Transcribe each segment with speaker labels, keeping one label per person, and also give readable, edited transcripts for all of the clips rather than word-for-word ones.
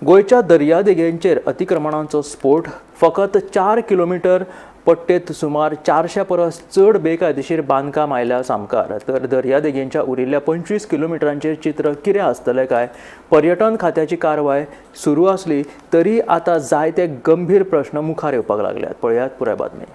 Speaker 1: गोंयच्या दर्यादेगेंचेर अतिक्रमणांचो स्फोट. फकत 4 किलोमीटर पट्टेत सुमार 400 परस चड बेकायदेशीर बांदकाम आयल्या सामकार. तर दर्यादेगेंच्या उरिल्ल्या 25 किलोमिटरांचेर चित्र कितें आसतलें काय? पर्यटन खात्याची कारवाय सुरू आसली तरी आतां जायते गंभीर प्रश्न मुखार येवपाक लागल्यात. पळयात पुराय बातमी.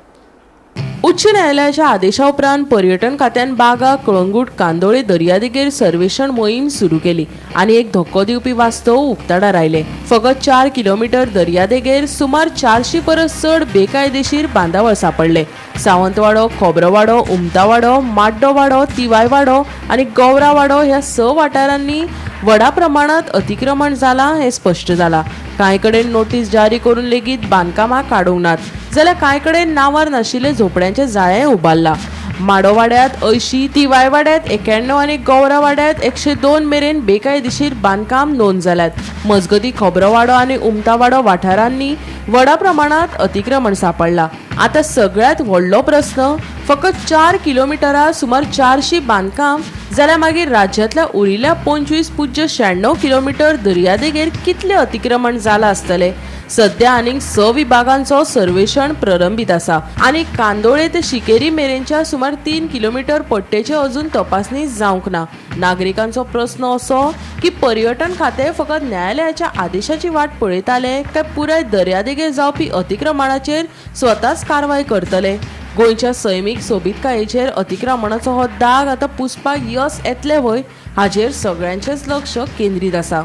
Speaker 2: उच्च न्यायालयाच्या आदेशा उपरांत पर्यटन खात्यान बागा, कळंगूट, कांदोळे दर्यादेगेर सर्वेक्षण मोहीम सुरू केली आनी एक धक्को दिवपी वास्तव उक्ताडार आयले. फकत 4 किलोमीटर दर्यादेगेर सुमार 400 परस चड बेकायदेशीर बांदावळ सापडले. सावंतवाडो, खोबरोवाडो, उमतावाडो, माड्डोवाडो, तिवायवाडो आनी गौरावाडो ह्या 6 वाठारांनी व्हडा प्रमाणात अतिक्रमण जालां हें स्पश्ट जालां. कांय कडेन नोटीस जारी करून लेगीत बांदकामां काडूंक नात, जाल्यार कांय कडेन नांवार नाशिल्ले झोपड्यांचें जाळें उबारलां. माडोवाड्यांत 80, तिवायवाड्यांत 91 आनी गौरावाड्यांत 102 मेरेन बेकायदेशीर बांदकाम नोंद जाल्यात. मजगतीं खोबरोवाडो आनी उमतावाडो वाठारांनी व्हडा प्रमाणात अतिक्रमण सापडलां. आतां सगळ्यांत व्हडलो प्रस्न, फकत 4 किलोमिटरां सुमार 400 बांदकाम जाल्यार मागीर राज्यांतल्या उरिल्ल्या 25.96 किलोमीटर दर्यादेगेर कितलें अतिक्रमण जालां आसतलें? सध्या आनीक 6 विभागांचो सर्वेक्षण प्रलंबीत आसा आनी कांदोळे ते शिकेरी मेरेनच्या सुमार 3 किलोमीटर पट्टेचे अजून तपासणी जावंक ना. नागरिकांचो प्रस्न असो की पर्यटन खातें फकत न्यायालयाच्या आदेशाची वाट पळयताले काय पुराय दर्यादेगेर जावपी अतिक्रमणाचेर स्वताच कारवाय करतले? गोंयच्या सैमीक सोबीतकायेचेर अतिक्रमणाचो हो दाग आतां पुसपाक यस येतलें व्हय, हाचेर सगळ्यांचेंच लक्ष केंद्रीत आसा.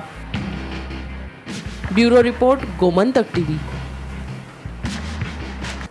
Speaker 2: Bureau report, Gomantak TV.